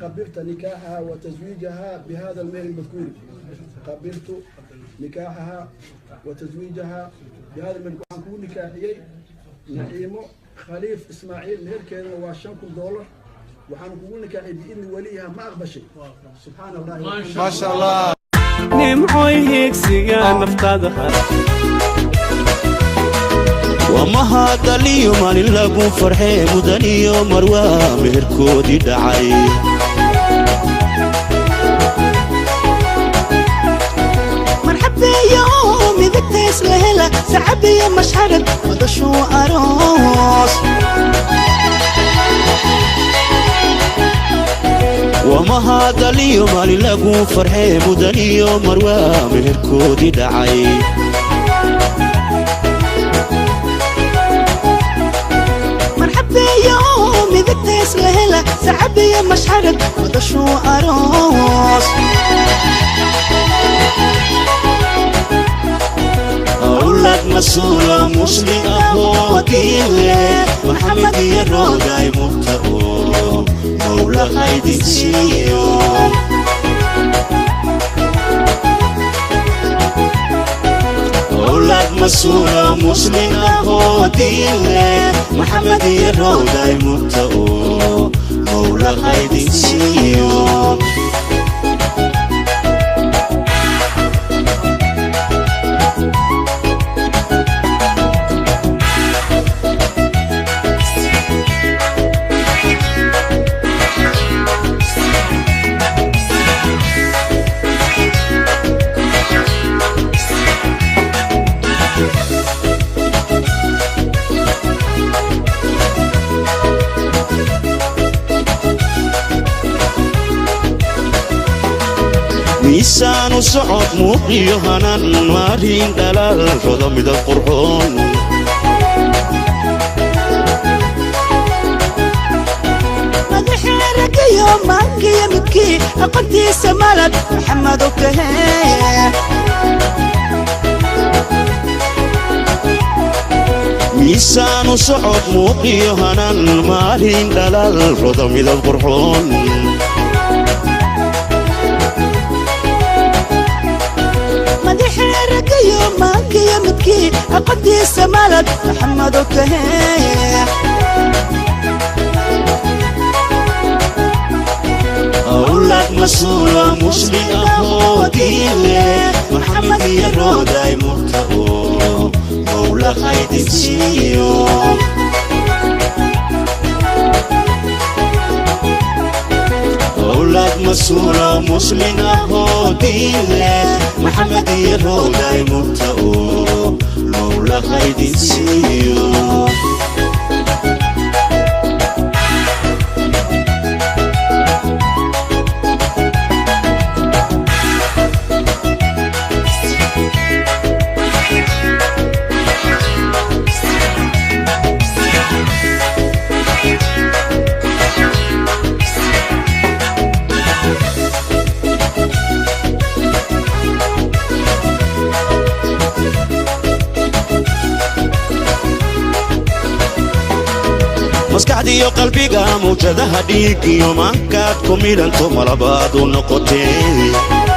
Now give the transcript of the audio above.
أقبلت نكاحها وتزويجها بهذا المهر المذكور؟ قبلت نكاحها وتزويجها بهذا المهر. Waxaan kugu nikaaxiyey Naciimo Khaliif Ismaaciil, meherkeedana waa $5,000. Waxaan kugu nikaaxiyey biidni waliyiha. Ma aqbashay? Subxaana Allahi. ما شاء الله. Nimcoy hiigsiga naftaada. Wamahadaliyo maalin lagu farxee, mudaniyo marwaa meherkoodii dhacay. Marxabeeyo midagta isla hela, sacabiyo mashxarad madashuu aroos. Wamahadaliyo maalin lagu farxee, mudaniyo marwaa meherkoodii dhacay. Marxabeeyo midagta isla hela, sacabiyo mashxarad madashuu aroos. Awlad masuulo muslim ahoo diin leh, Maxamed iyo Rooday murta oo Mawla haydin siiyo. Awlad masuulo muslim ahoo diin leh, Maxamed iyo Rooday murta oo Mawla haydin siiyo. Miisaanu socod muuqiyo hanan, maarin dhalaal rodo midab qurxoon. Madaxeeragayo maankiyo midkii aqoontiisa malad Maxamedow kahe. Miisaanu socod muuqiyo hanan, maarin dhalaal rodo midab qurxoon. Madaxeeragayo maankiyo midkii aqoontiisa malad Maxamedow kahe. Awlad masuulo muslim ahoo diin leh, Maxamed iyo Rooday murta oo Mawla haydin siiyo. Awlad masuulo muslim ahoo diin leh, Maxamed iyo Rooday murta oo Mawla haydin siiyo. Maskaxdiiyo qalbiga, mawjadaha dhiig iyo maankaad ku midhanto malabaad u noqotee.